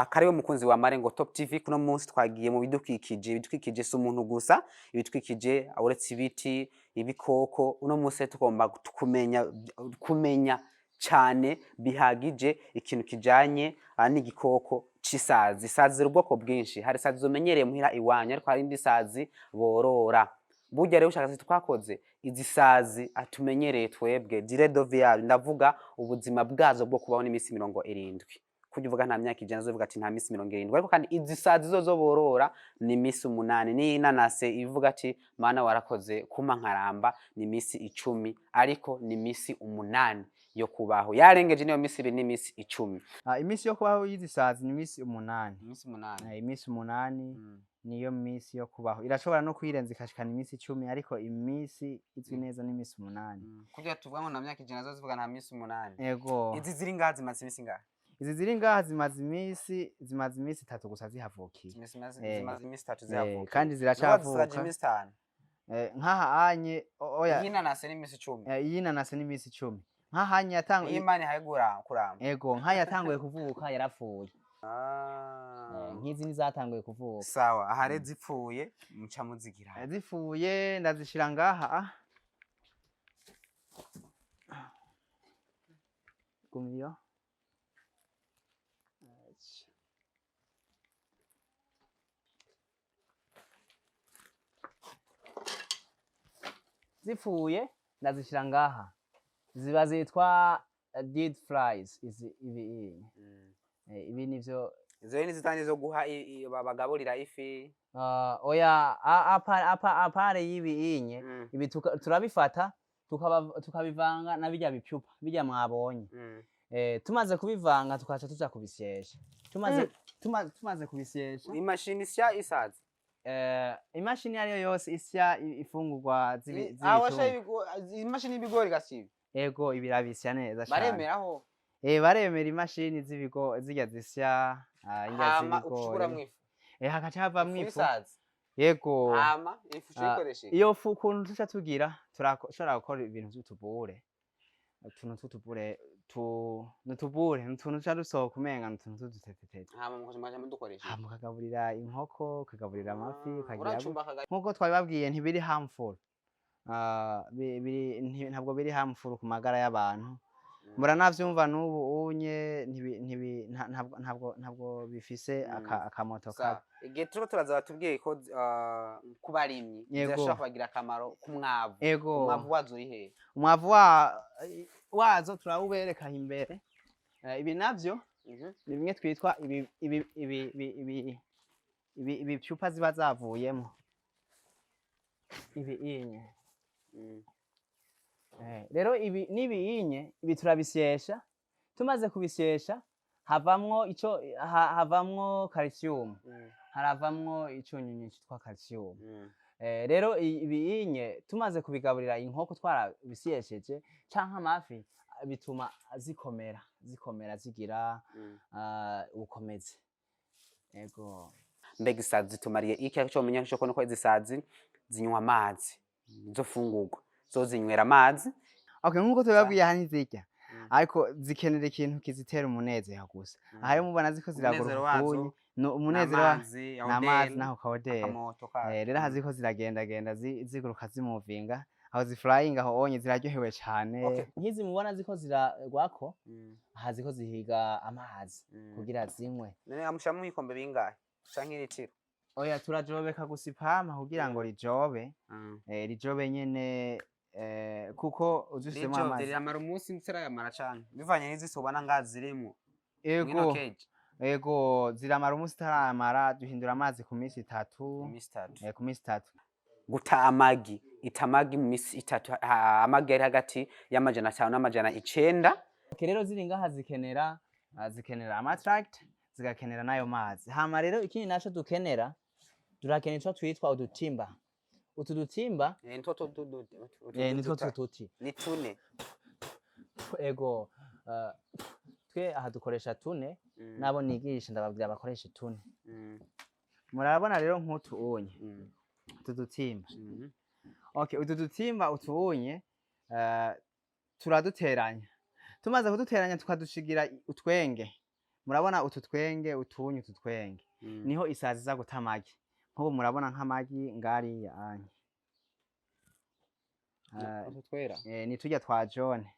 Kariwe mukunzi wa Marengo Top TV. Kuno munsi twagiye mu bidukikije. Ibidukikije si umuntu gusa, ibidukikije uretse ibiti, ibikoko. Uno munsi tugomba kumenya cyane bihagije ikintu kijanye n'igikoko c'isazi. Isazi ziri ubwoko bwinshi. Hari isazi zumenyereye muhira iwanyu, ariko hari indi sazi borora. Burya rero ubushakashatsi twakoze, izi sazi atumenyereye twebwe, durée de vie yayo, ndavuga ubuzima bwazo bwo kubaho, n'iminsi 70. Kujya uvuga nta myaka 100, zovuga ati nta minsi 70. Ariko kandi izi sazi zo borora ni iminsi 8. N'inanase ivuga ati "Mana warakoze kuma nkaramba", ni iminsi 10, ariko ni iminsi 8 yo kubaho. Yarengeje niyo minsi 2, n'iminsi 10. Iminsi yo kubaho y'izi sazi ni iminsi 8. Iminsi 8. Iminsi 8 niyo minsi yo kubaho. Irashobora no kuyirenza ikashikana iminsi 10, ariko iminsi izwi neza ni iminsi 8. Kurya tuvuga ngo nta myaka 100, zo zivuga nta minsi 8. Ego. Izi ziri ngaha zimaze iminsi ingahe? Izi ziri ngaha zimaze iminsi 3 gusa zihavukiye. Zimaze iminsi 3 zihavuka. Kandi zisigaje ziracyavuka. iminsi 5. Nk'aha anye oya. Iyi nanase ni iminsi 10. Iyi nanase ni iminsi 10. Nk'aha anye yatanguye Iyi Imana ihaye kuramba. Ego, nk'aha yatanguye kuvuka yarapfuye. Nk'izi nizatanguye kuvuka. Sawa, aha rero zipfuye muca muzigira? Zipfuye ndazishira ngaha. Gumiyo. Zipfuye ndazishira ngaha, ziba zitwa dead flies. Izi ibi ibi nivyo. Izo rero nizitandi zo guha bagaburira ifi? Oya, à part y'ibi inye, ibi turabifata tukabivanga na birya bipyupa birya mwabonye. Tumaze kubivanga tukaca tuja kubisyesha. Tumaze kubisyesha. Imashini isya isazi? Imashini ariyo yose isya ifungurwa Awasha z'ibitungwa. Imashini y'ibigori gasiba? Ego, ibirabisya neza cane. Baremeraho? Baremera imashini z'ibigo zirya zisya indya Hama z'ibigori. ucukuramwo ifu? Hagaca havamwo ifu ifu. y'isazi? Yego. Hama ifu ucuyikoresha iki? Iyo fu ukuntu tuca tugira, turashobora gukora ibintu vy'utubure, utuntu tw'utubure tu n'utubure n'utuntu tuca dusohoka umenga n'utuntu tw'udutetetete. Hama mukaca mudukoresha iki? Hama ukagaburira inkoko, ukagaburira amafi, ukagira Uracumba akaga? Nk'uko twabibabwiye, ntibiri harmful. Ntabwo biri harmful ku magara y'abantu. Muranavyumva n'ubu unye ntabwo bifise akamoto Sawa. kabi. Igihe turiko turaza batubwiye ko ku barimyi zirashobora kubagira akamaro k'umwavu. Umwavu wazo uri hehe? Umwavu wazo turawubereka imbere. Ibi navyo ni bimwe twitwa ibi ibicupa ziba zavuyemo ibi inye. Rero ibi n'ibi inye, ibi turabisyesha. Tumaze kubisyesha havamwo ico havamwo calcium. Haravamwo icunyunyu citwa calcium. Rero ibi inye tumaze kubigaburira inkoko twarabisyesheje canke amafi, bituma zikomera, zigira ubukomezi. Ego. Mbega isazi zitumariye iki? Ariko ico womenya co nuko izi sazi zinywa amazi, izo fungurwa zo zinywera amazi. Okay, nkuko tubibabwiye, aha ntizirya, ariko zikenera ikintu kizitera umunezero gusa. Aha rero mubona ziko ziraguruka. Umunezero wazo Ukunye no umunezero n'amazi, n'amazi odeur, naho kaodeur. Akamoto kazo. Rero aha ziriko ziragendagenda, ziguruka, zimuvinga aho, ziflying aho onye, ziraryohewe cane. Nk'izi mubona ziko ziragwako, aha ziko zihiga amazi kugira zinywe. None amushiramwo ibikombe bingahe canke litiro? Oya, turajobeka gusa ipampa kugira ngo rijobe, rijobe nyene, kuko uzishizemwo Rijovye amazi riramara umunsi ritarayamara canke bivanye n'izi ubona ngaha zirimwo mw'ino cage? Ego, ziramara umunsi utaramara. Duhindura amazi ku minsi 3. Imisi 3. Ku minsi 3. Guta amagi, ita amagi mu misi 3, amagi ari hagati y'500 n'900. Okay, rero ziri ngaha zikenera amatract, zigakenera n'ayo mazi. Hama rero ikindi naco dukenera, turakenera ico twitwa udutimba. Utu dutimba nitwo nitwo tututi. Ni tune. Ego, twe aha dukoresha tune. Nabo nigisha ndababwira bakoreshe tune. Murabona rero nk'utu unye, utu dutimba. Okay, utu dutimba utu unye, turaduteranya. Tumaze kuduteranya tukadushigira utwenge. Murabona utu twenge, utunyu, utu twenge niho isazi iza guta amagi. Nk'ubu murabona nk'amagi ngariya anye. Utu twera? Ni turya twa jaune.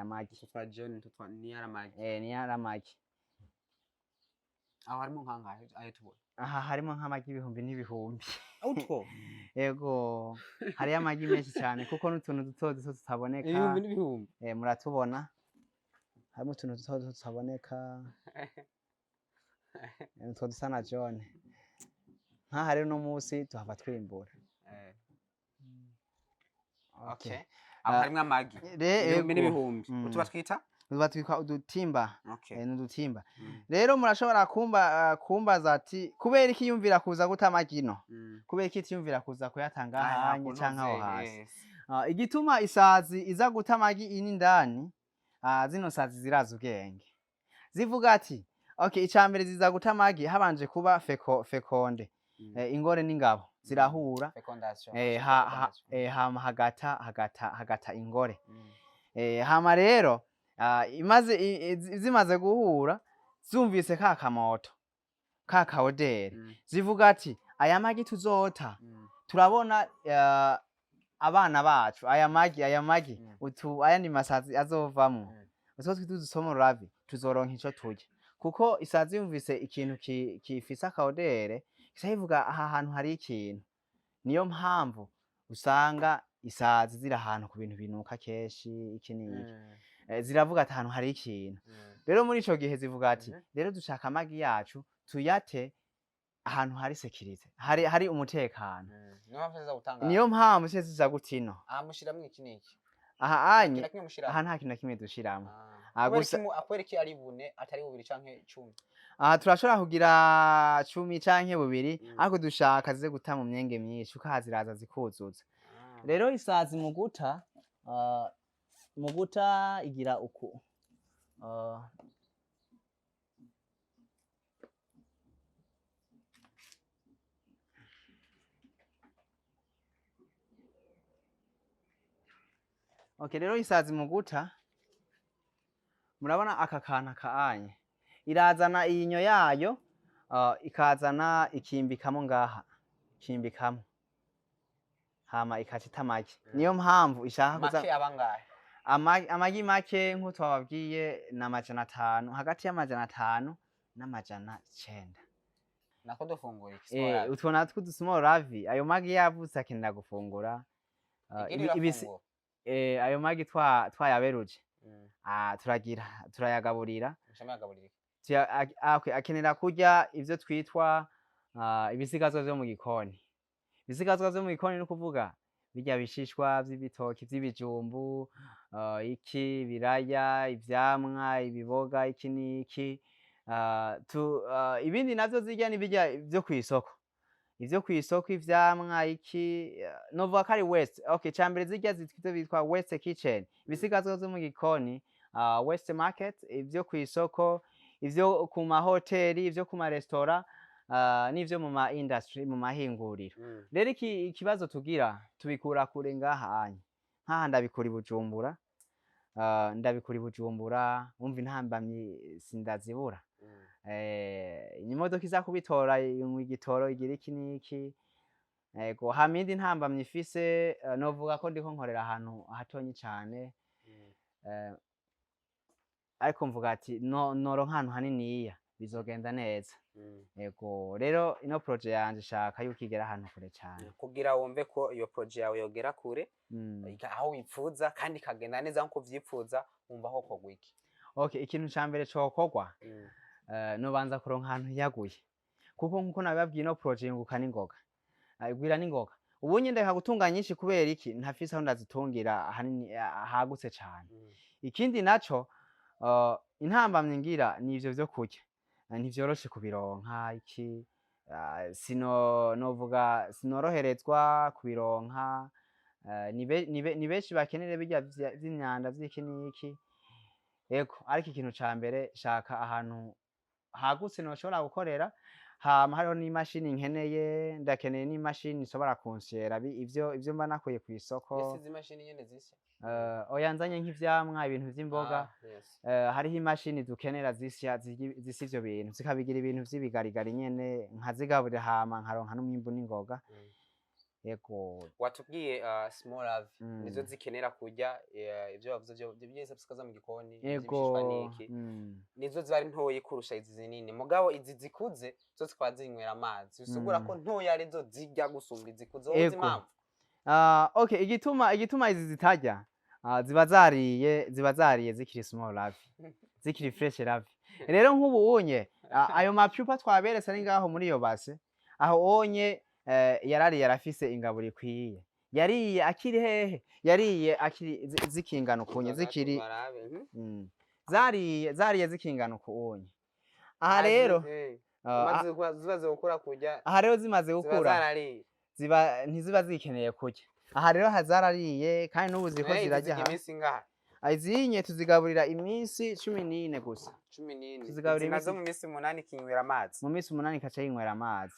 Amagi. Utu twa jaune, utu twa ni aramagi. Ni aramagi. Aho harimo nkangahe ayo tubona? Aha harimo nk'amagi ibihumbi n'ibihumbi. Utwo? Ego, hariyo amagi menshi cyane kuko n'utuntu duto duto tutaboneka. Ibihumbi n'ibihumbi. Muratubona. Harimo utuntu duto duto tutaboneka. Utwo dusa na jaune. Nk'aha rero uno munsi tuhava twimbura. Okay. Aho harimwo amagi ibihumbi n'ibihumbi. Utu batwita? Batwika udutimba. Okay. N'udutimba. Rero murashobora kumbaza ati kubera iki yumvira kuza guta amagi ino? Kubera iki tiyumvira kuza kuyatanga ahanye canke aho hasi? Igituma isazi iza guta amagi ini indani, zino sazi zirazi ubwenge. Zivuga ati okay, icambere ziza guta amagi habanje kuba fécondé. Ingore n'ingabo zirahura. Fécondation. Hama hagata ingore. Hama rero imaze zimaze guhura, zumvise ka kamoto ka ka odeur, zivuga ati aya magi tuzota, turabona abana bacu aya magi utu ayandi masazi azovamwo, utwo twita udusomororavi, tuzoronka ico turya, kuko isazi yumvise ikintu gifise aka odeur ica ivuga aha hantu hari ikintu. Niyo mpamvu usanga isazi ziri ahantu ku bintu binuka kenshi, iki n'iki. Ziravuga ati ahantu hari ikintu. Rero muri ico gihe zivuga ati rero dushaka amagi yacu tuyate ahantu hari sécurité, hari umutekano. Niyo mpamvu ziza gutanga. Niyo mpamvu zica ziza guta ino. Aha mushiramwo iki n'iki? Aha anye Nta kintu na kimwe mushiramwo? Aha nta kintu na kimwe dushiramwo. Kubera Gusa iki akwereka iki ari bune atari bubiri canke 10? Aha turashobora kugira 10 canke 2, ariko dushaka zize guta mu myenge myinshi, kuko aha ziraza zikuzuza. Rero isazi mu guta igira uku. Okay, rero isazi mu guta, murabona aka kantu kaanye, irazana iyinyo yayo, ikazana ikimbikamo ngaha, ikimbikamo, hama ikaca ita amagi. Niyo mpamvu ishaka kuza. Make abangahe? Amagi make nk'uko twababwiye ni 500, hagati y'500 n'900. Nako dufungura iki? Utwo natwo udusmall larvae, ayo magi yavutse akenera gufungura. Igira irafungura. Ayo magi twayaberuje. Turagira turayagaburira. Muca muyagaburira iki? Okay, akenera kurya ivyo twitwa ibisigazwa vyo mu gikoni. Ibisigazwa vyo mu gikoni ni ukuvuga birya bishishwa vy'ibitoki, vy'ibijumbu, iki ibiraya, ivyamwa, ibiboga, iki n'iki. Ibindi navyo zirya ni birya vyo kw'isoko. Ivyo kw'isoko, ivyamwa, iki, novuga ko ari waste. Okay, icambere zirya ivyo bitwa waste kitchen. Ibisigazwa vyo mu gikoni, waste market, ivyo kw'isoko, ivyo ku mahoteli, ivyo ku maresitora, n'ivyo mu ma industry, mu mahinguriro. Rero ikibazo tugira, tubikura kure ngaha anye. Nkaha ndabikura i Bujumbura, wumva intambamyi sindazibura. Imodoka iza kubitora inywa igitoro, igira iki n'iki. Ego, hama iyindi ntambamyi ifise, novuga ko ndiko nkorera ahantu hatonyi cane. Ariko mvuga ati no noronka ahantu haniniya bizogenda neza. Ego, rero ino projet yanje ishaka yuko igera ahantu kure cane. Kugira wumve ko iyo projet yawe yogera kure, aho wipfuza kandi ikagenda neza nkuko uvyipfuza, wumva hokorwa iki? Okay, ikintu ca mbere cokorwa, nobanza kuronka ahantu hiyaguye, kuko nkuko nabibabwiye ino projet yunguka n'ingoga, igwira n'ingoga. Ubu nye ndeka gutunga nyinshi kubera iki? Ntafise aho ndazitungira hanini hagutse cane. Ikindi naco, intambamyi ngira ni ivyo vyo kurya. Ntivyoroshe kubironka iki, sino novuga sinoroherezwa kubironka, ni benshi bakenera birya vy'imyanda vy'iki n'iki. Ego, ariko ikintu ca mbere shaka ahantu hagutse noshobora gukorera. Hama hariho n'imashini nkeneye, ndakeneye n'imashini ishobora kunsyera ivyo mba nakuye kw'isoko. Ese izi mashini nyene zisya? Oya, nzanye nk'ivyamwa, ibintu vy'imboga. Ah, yes. Hariho imashini dukenera zisya, zisya ivyo bintu, zikabigira ibintu vy'ibigarigari nyene, nkazigaburira, hama nkaronka n'umwimbu n'ingoga. Yego. Watubwiye small larvae nizo zikenera kurya ivyo bavuze vyo byose mu gikoni, ivy'ibishishwa n'iki, nizo ziba ari ntoyi kurusha izi zinini. Mugabo izi zikuze zo zikaba zinywera amazi, bisigura ko ntoya arizo zirya gusumba izikuze. Wowe uzi impamvu? Ah, okay, igituma izi zitarya, ziba zariye zikiri small larvae, zikiri fresh larvae. Rero nk'ubu unye ayo ma pupa twaberetse ari ngaho muri iyo base aho onye, yarariye, arafise ingaburo ikwiye. Yariye akiri hehe? Yariye akiri zikingana ukunye, zikiri Barabe, Zariye zikingana ukunye. Aha rero Umaze zimaze gukura kurya, aha rero zimaze ziba gukura, zarariye. Ziba ntiziba zikeneye kurya. Aha rero hazarariye, kandi n'ubu ziriko izi zirarya. zirya Aha iminsi ingahe? Izinye tuzigaburira iminsi 14 gusa. 14. Tuzigaburira Izi nazo iminsi mu minsi 8 ikinywera amazi. Mu minsi 8 ikaca yinywera amazi.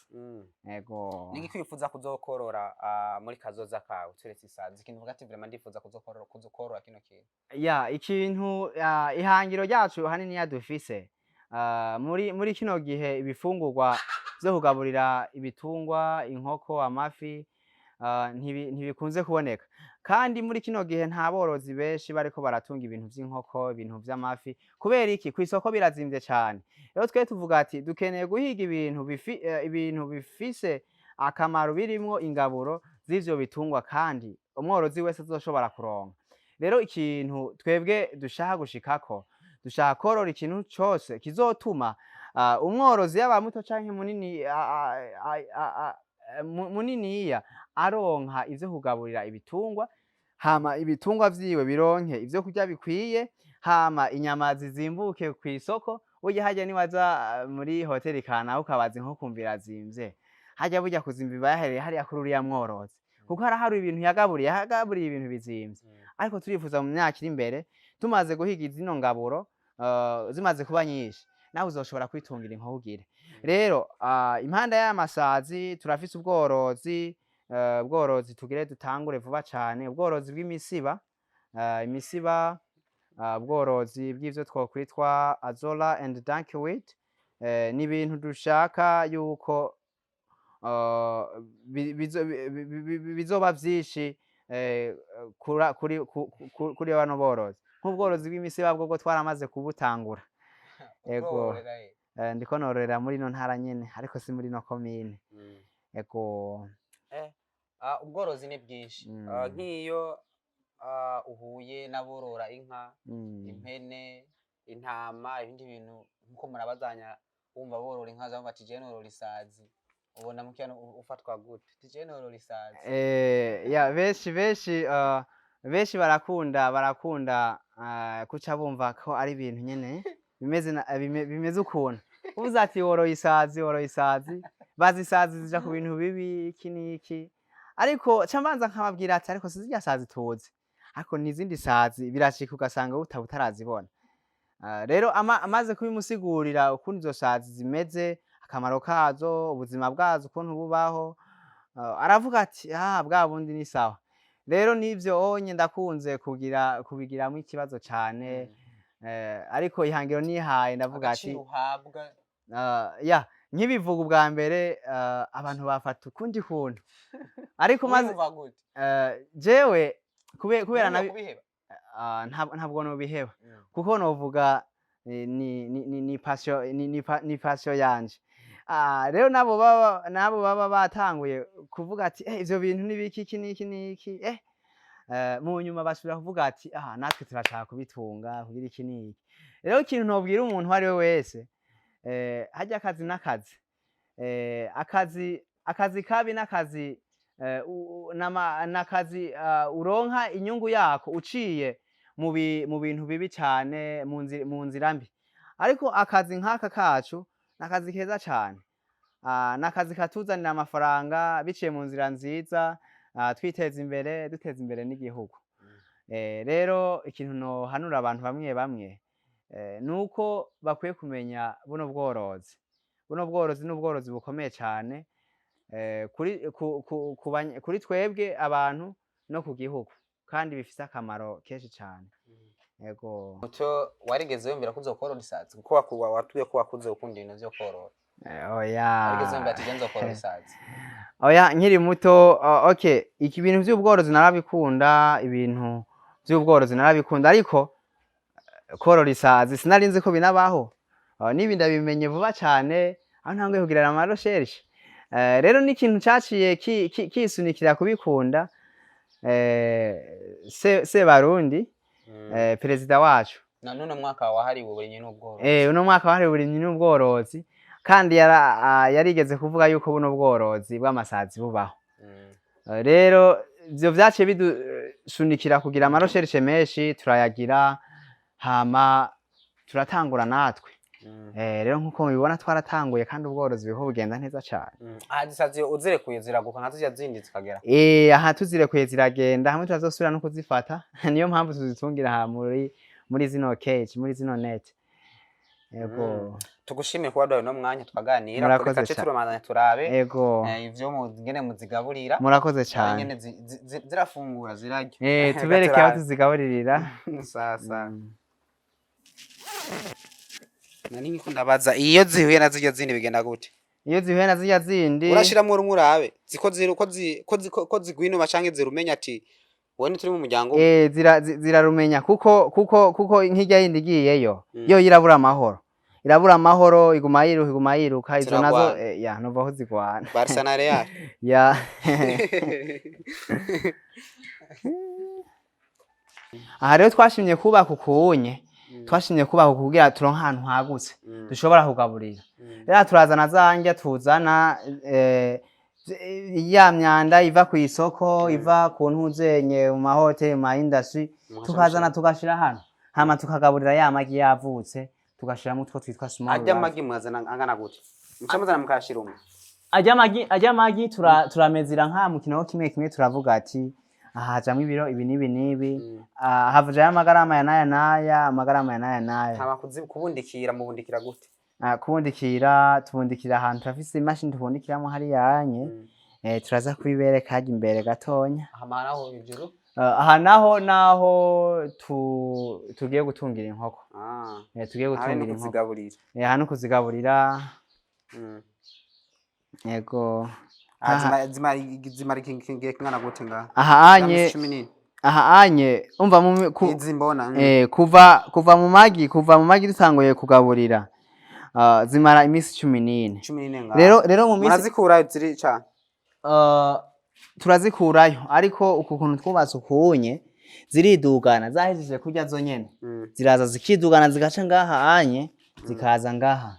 Ego. Niki kwifuza kuzokorora muri kazoza kawe, turetse isazi? Ikintu uvuga ati: "Vraiment ndifuza kuzokorora kino kintu." Ya, ikintu ihangiro ryacu hanini dufise muri kino gihe, ibifungurwa vyo kugaburira ibitungwa, inkoko, amafi, ntibikunze kuboneka. Kandi muri kino gihe nta borozi benshi bariko baratunga ibintu vy'inkoko, ibintu vy'amafi. Kubera iki? Kw'isoko birazimvye cane. Rero twe tuvuga ati dukeneye guhiga ibintu bifise akamaro, birimwo ingaburo z'ivyo bitungwa, kandi umworozi wese azoshobora kuronka. Rero ikintu twebwe dushaka gushikako, dushaka korora ikintu cose kizotuma umworozi, yaba muto canke munini, muniniya, aronka ivyo kugaburira ibitungwa, hama ibitungwa vyiwe bironke ivyo kurya bikwiye, hama inyama zizimbuke kw'isoko. Burya harya niwaza muri hoteli kanaka ukabaza inkoko ukumva irazimvye, harya burya kuzimba iba yahereye hariya kuri uriya mworozi, kuko harahari ibintu yagaburiye ibintu bizimvye. Ariko turifuza mu myaka iri imbere, tumaze guhiga zino ngaburo, zimaze kuba nyinshi, nawe uzoshobora kwitungira inkoko ugire. Rero impande y'aya masazi turafise ubworozi tugire dutangure vuba cane, ubworozi bw'imisiba, imisiba, ubworozi bw'ivyo twokwitwa azolla and duckweed. Ni ibintu dushaka yuko bizoba vyinshi kuri bano borozi. Nk'ubworozi bw'imisiba bwobwo twaramaze kubutangura. Ego. Ubwororera he? Ndiko nororera muri ino ntara nyene, ariko si muri ino komine. Ego. Ubworozi ni bwinshi. Nk'iyo uhuye n'aborora inka, impene, intama, ibindi bintu, nkuko murabazanya, wumva borora inka zawe bati: "Jewe norora isazi", ubona mukiyano ufatwa gute? Ati: "Jewe norora isazi." Ya, benshi barakunda kuca bumva ko ari ibintu nyene bimeze bimeze ukuntu. Uvuze ati woroye isazi, woroye isazi, bazi isazi zija ku bintu bibi, iki n'iki. Ariko ca mbanza nkababwira ati: "Ariko si zirya sazi tuzi, ariko n'izindi sazi birashika ugasanga utaba utarazibona." Rero amaze kubimusigurira ukuntu izo sazi zimeze, akamaro kazo, ubuzima bwazo ukuntu bubaho, aravuga ati: "Ah, bwa bundi ni sawa." Rero n'ivyo onye ndakunze kugira kubigiramwo ikibazo cane, ariko ihangiro nihaye ndavuga ati Agaciro uhabwa. Ya, nkibivuga ubwa mbere, abantu bafata ukundi kuntu, ariko maze Wiyumva gute? Jewe kubera Wiyumva nabi kubiheba? Ntabwo nobiheba, kuko novuga ni passion, ni passion yanje. Rero nabo baba batanguye kuvuga ati: "Eh, ivyo bintu ni biki, iki n'iki n'iki?" Mu nyuma basubira kuvuga ati: "Ah, natwe turashaka kubitunga kugira iki n'iki." Rero ikintu nobwira umuntu uwo ari we wese, harya akazi n'akazi, akazi kabi n'akazi n'akazi uronka inyungu yako uciye mu bintu bibi cane, mu nzira mbi. Ariko akazi nk'aka kacu n'akazi keza cane, n'akazi katuzanira amafaranga biciye mu nzira nziza, twiteza imbere, duteza imbere n'igihugu. Rero ikintu nohanura abantu bamwe bamwe, nuko bakwiye kumenya buno bworozi. Buno bworozi ni ubworozi bukomeye cane kuri ku, ku, ku, kuri twebwe abantu no ku gihugu, kandi bifise akamaro kenshi cane. Ego. Muco, warigeze wiyumvira ko uzokorora isazi? Kuko watubwiye ko wakuze ukunda ibintu vyo korora. Oya. Warigeze wiyumvira ati je nzokorora isazi? Oya, nkiri muto, okay, iki bintu vy'ubworozi narabikunda, ibintu vy'ubworozi narabikunda, ariko korora isazi sinari nzi ko binabaho. N'ibi ndabimenye vuba cane aho ntanguye kugira ama recherche. Rero n'ikintu caciye kisunikira kubikunda, Sebarundi, perezida wacu. Na none mwaka wahariwe uburimyi n'ubworozi. Uno mwaka wahariwe uburimyi n'ubworozi, kandi yarigeze kuvuga yuko buno bworozi bw'amasazi bubaho. Rero ivyo vyaciye bidusunikira kugira ama recherche menshi, turayagira, hama turatangura natwe. Rero nkuko mubibona twaratanguye, kandi ubworozi buriko bugenda neza cane. Aha zisazi uzirekuye ziraguka nka zirya zindi zikagera? Aha tuzirekuye ziragenda, hamwe turazosubira no kuzifata. Niyo mpamvu tuzitungira aha muri zino cage, muri zino net. Ego. Tugushimiye kuba duhaye uno mwanya tukaganira. Murakoze Reka ce cane. turabandanya turabe Ego. ivyo ngene muzigaburira. Murakoze Turabe cane. ingene zirafungura, zirarya. Eh, Reka tubereke aho turabe. tuzigaburirira. Sasa. Nari niko ndabaza, iyo zihuye na zirya zindi bigenda gute? Iyo zihuye na zirya zindi, Urashiramwo rumwe urabe ziko ziri ko ko zigwinuma canke zirumenya ati wowe ntituri mu muryango umwe. Zirarumenya kuko nk'irya yindi igiyeyo, yo irabura amahoro, irabura amahoro, iguma yiruka, iguma yiruka. Izo nazo Ziragwana. Ya, nuva aho zigwana. Barca na Real. Ya, aha rero twashimye kubaka ukunye, twashimye kubaka kugira turonke ahantu hagutse dushobora kugaburira. Rero turazana za ndya, tuzana ya myanda iva ku isoko, iva ku ntuzenye, mu mahoteli, mu ma industry, tukazana tugashira hano, hama tukagaburira ya magi yavutse, tugashiramo utwo twitwa small Arya larvae. magi mwazana angana gute? Muca muzana mukayashira umwe? Arya magi turamezira nka mu kinogo kimwe kimwe, turavuga ati aha hajamwo ibiro ibi n'ibi n'ibi, havajayo amagarama ya n'aya n'aya, amagarama ya n'aya n'aya. Hama kubundikira mubundikira gute? Kubundikira, tubundikira ahantu turafise imashini tubundikiramo hariya anye. Turaza kubibereka harya imbere gatonya. Hama naho hejuru? Aha naho tugiye gutungira inkoko. Tugiye Aha ni gutungira inkoko. kuzigaburira. Aha no kuzigaburira. Yego. Ah, Aha. zimara igihe kingana gute ngaha? Aha anye Imisi 14. Aha anye umva mu ku, Izi mbona. Kuva mu magi dutanguye kugaburira, zimara iminsi 14. 14 ngaha. Rero mu minsi Murazikurayo ziri ca? Turazikurayo, ariko uku kuntu twubatse ukunye ziridugana, zahejeje kurya zonyene, ziraza zikidugana, zigaca ngaha anye, zikaza ngaha.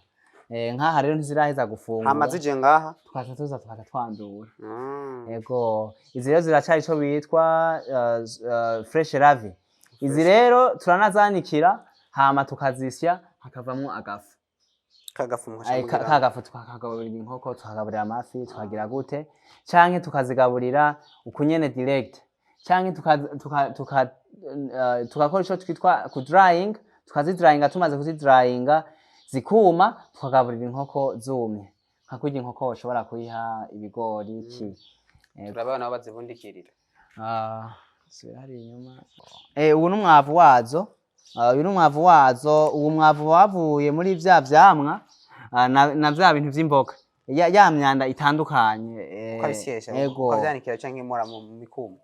Nkaha rero ntiziraheza gufungura. Hama zije ngaha? Tukaca tuza tukaca twandura. Ego, izi rero ziracari ico bitwa fresh larvae. Izi rero turanazanikira, hama tukazisya, hakavamwo agafu. Kagafu Ai, kagafu tukakagaburira inkoko, tukagaburira amafi, tukagira gute, canke tukazigaburira ukunyene direct, canke tukakora ico twitwa ku drying, tukazidryinga. Tumaze kuzidryinga zikuma, tukagaburira inkoko zumye, nka kurya inkoko ushobora kuyiha ibigori ki. Ego. Turabona aho bazibundikirira. Ah, subira hariya inyuma. Ubu ni umwavu wazo. Uyu ni umwavu wazo. Uwo mwavu wavuye muri vya vyamwa, na vya bintu vy'imboga. Ya myanda itandukanye. Ukabisyesha? Ego. Ukavyanikira canke mura mu mikuma?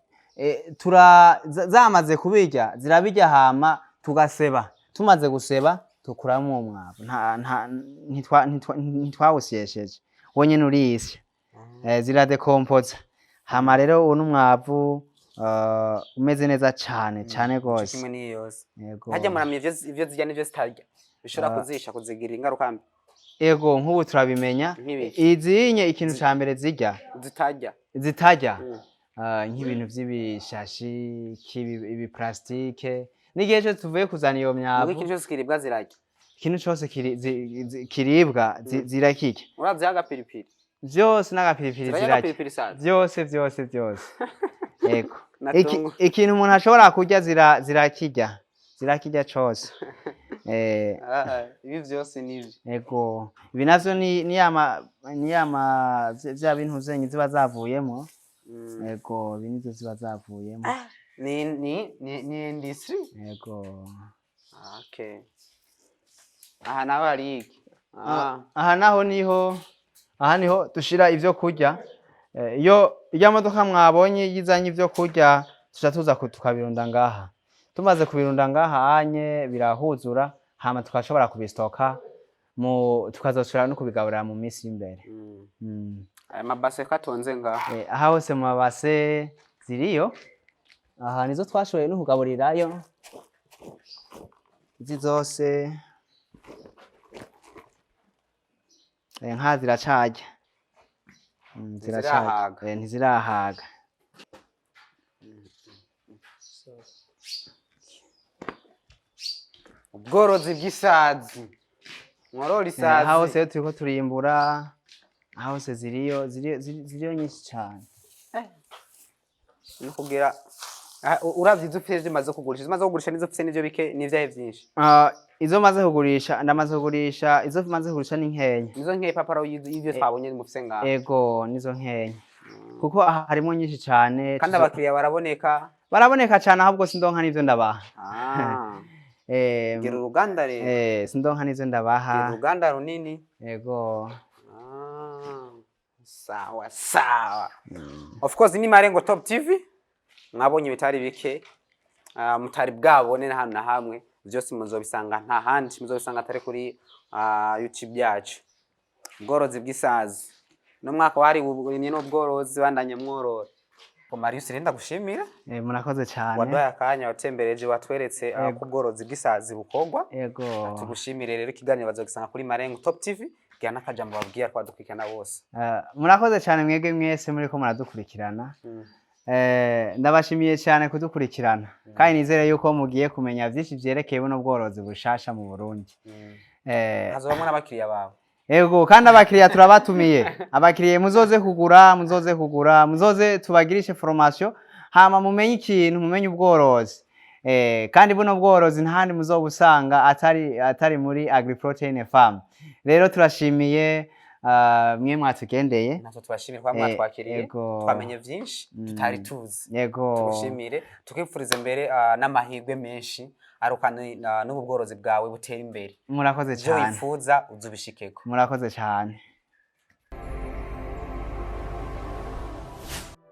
Zamaze kubirya, zirabirya, hama tugaseba. Tumaze guseba tukuramo uwo mwavu. Ntitwawusyesheje. Wonyene urisya. Ziradekompoza. Hama rero uwo ni umwavu umeze neza cane cane Ico gose. kimwe n'iyo yose. Yego. Harya muramenya ivyo zirya n'ivyo zitarya bishobora kuzisha, kuzigira ingaruka mbi? Ego, nk'ubu turabimenya. Nk'ibiki? Izinye ikintu ca mbere zirya, Zitarya. zitarya, nk'ibintu vy'ibishashi, ibiplastike, n'igihe cose tuvuye kuzana iyo Muga myavu. Ikintu cose kiribwa zirarya? Ikintu cose kiribwa zirakirya. Uraziha agapiripiri? Vyose, n'agapiripiri Zirarya zirarya. agapiripiri sazi? Vyose, vyose, vyose, ego. Na Ikintu umuntu ashobora kurya zirakirya, zirakirya cose. Ah, ibi vyose nivyo. Ego, ibi navyo ni yama vya bintu zenye ziba zavuyemo. Ego, ibi nivyo ziba zavuyemo. Ni industry. Ego. Okay, aha naho hari iki? Aha naho niho, aha niho dushira ivyo kurya. Iyo irya modoka mwabonye yizanye ivyo kurya, tuca tuza tukabirunda ngaha. Tumaze kubirunda ngaha anye birahuzura, hama tukashobora kubistoka mu tukazoshobora no kubigaburira mu minsi y'imbere. Aya mabase ko atonze ngaha? Aha hose mu mabase ziriyo, aha nizo twashoboye no kugaburirayo izi zose. Nka ziracarya. Ziracarya. Ntizirahaga. Ntizirahaga. Ubworozi bw'isazi, mworora Aha hose isazi. rero turiko turimbura, aha hose ziriyo, ziriyo nyinshi cane. No kugira uravye izo ufise zimaze kugurisha, nizo ufise nivyo bike n'ivyahe vyinshi? Ah, izo maze kugurisha, ndamaze kugurisha, izo maze kugurisha ni nkenya. Nizo nkeya paparo y'ivyo twabonye mufise ngaha? Ego, nizo nkenya, kuko aha harimwo nyinshi cane. Kandi abakiriya baraboneka? Baraboneka cane, ahubwo sindonka n'ivyo ndabaha. Gira uruganda rero. Sindonka n'ivyo ndabaha. Gira uruganda runini. Ego. Sawa sawa, of course ni Marengo Top TV, mwabonye ibitari bike mutari bwabone na hano na hamwe. Byose muzobisanga, nta handi muzobisanga atari kuri YouTube yacu. Ubworozi bw'isazi no mwaka wari uburimyi n'ubworozi, bandanye mworora. Ko Marius rero ndagushimira. Murakoze cane. Waduhaye akanya, watembereje, watweretse ko ubworozi bw'isazi bukorwa. Ego. Tugushimire rero. Ikiganiro bazogisanga kuri Marengo Top TV. Gira n'akajambo babwira twadukurikirana bose. Murakoze cyane mwebwe mwese muriko muradukurikirana. Ndabashimiye cyane kudukurikirana, kandi nizere yuko mugiye kumenya vyinshi vyerekeye buno bworozi bushasha mu Burundi. Hazobamwo n'abakiriya bawe. Ego, kandi abakiriya turabatumiye. Abakiriya muzoze kugura, muzoze kugura, muzoze tubagirishe formation, hama mumenye ikintu, mumenye ubworozi. Kandi buno bworozi ntahandi muzobusanga atari muri Agriprotein Farm. Rero turashimiye mwe mwatugendeye. Natwe tubashimire kuba mwatwakiriye. Ego. Twamenye vyinshi tutari tuzi. Yego. Tugushimire, tukifuriza imbere n'amahirwe menshi, aruka n'ubu bworozi bwawe butera imbere. Murakoze Ivyo cyane. wifuza uzubishikeko. Murakoze cyane.